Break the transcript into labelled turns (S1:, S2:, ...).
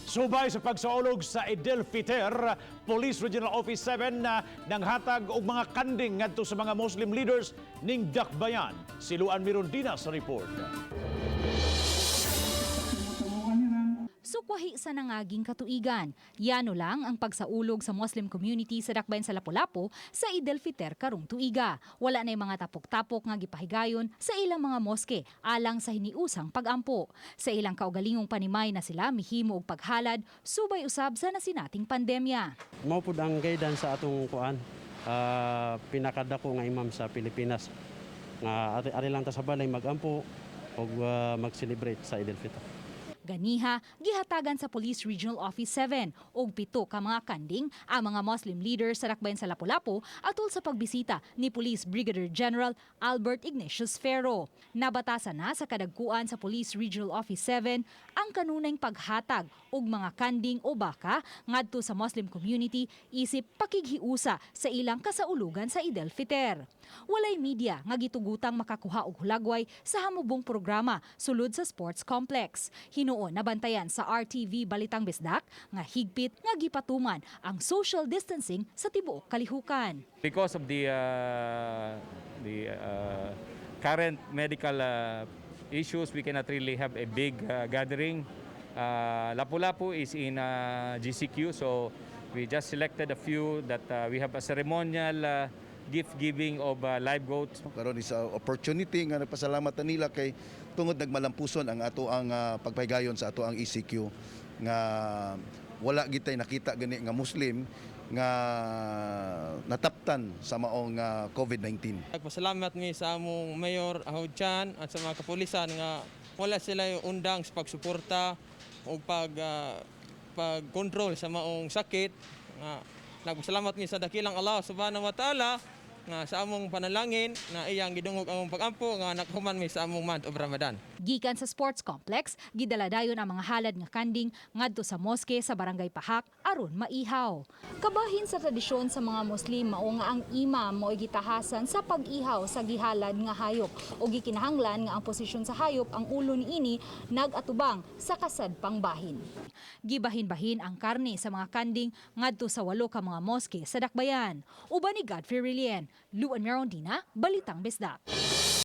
S1: Subay sa pagsaulog sa Eid al-Fitr, Police Regional Office 7 na nanghatag og mga kanding ngadto sa mga Muslim leaders ning Dakbayan. Si Luan Mirondina sa report.
S2: Sukwahi sa nangaging katuigan. Yano lang ang pagsaulog sa Muslim community sa Dakbayan sa Lapu-Lapu sa Eid al-Fitr karong tuiga. Wala na mga tapok-tapok nga gipahigayon sa ilang mga moske alang sa hiniusang pagampo. Sa ilang kaugalingong panimay na sila mihimo og paghalad subay usab sa nasinating pandemya.
S3: Mao pud ang guidance sa atong kuan, pinakadako nga imam sa Pilipinas nga ari, ari lang ta sa balay magampo ug mag-celebrate sa Eid al-Fitr.
S2: Ganiha, gihatagan sa Police Regional Office 7 og 7 ka mga kanding ang mga Muslim leaders sa Dakbayan sa Lapu-Lapu atol sa pagbisita ni Police Brigadier General Albert Ignatius Ferro. Nabatasan na sa kadagkuan sa Police Regional Office 7 ang kanunayng paghatag og mga kanding o baka ngadto sa Muslim community isip pakighiusa sa ilang kasaulugan sa Eid al-Fitr. Walay media nga gitugutang makakuha og hulagway sa hamubong programa sulod sa sports complex. Hinuon nabantayan sa RTV Balitang Bisdak nga higpit nga gipatuman ang social distancing sa tibuok kalihukan.
S4: Because of the current medical issues, we cannot really have a big gathering. Lapu-Lapu is in GCQ, so we just selected a few that we have a ceremonial gift giving of live goats.
S5: Karon is a opportunity nga nagpasalamat ta nila kay tungod nagmalampuson ang ato ang pagpahigayon sa ato ang ECQ nga wala gitay nakita gani nga Muslim nga nataptan sa maong COVID-19.
S6: Nagpasalamat mi sa among Mayor Ahod Chan at sa mga kapulisan nga wala sila yung undang sa pagsuporta o pag-control sa maong sakit. Nga nagpasalamat mi sa dakilang Allah Subhanahu wa Ta'ala nga sa among panalangin na iyang gidungog among pagampo nga nakahuman mi sa among month of Ramadan.
S2: Gikan sa sports complex, gidala dayon ang mga halad nga kanding ngadto sa moske sa Barangay Pahak aron maihaw. Kabahin sa tradisyon sa mga Muslim, mao nga ang imam mo'y gitahasan sa pag-ihaw sa gihalad nga hayop o gikinahanglan nga ang posisyon sa hayop, ang ulo niini nag-atubang sa kasadpang bahin. Gibahin-bahin ang karne sa mga kanding ngadto sa 8 ka mga moske sa Dakbayan. Uban ni Godfrey Relien, Luan Merondina, Balitang Bisdak.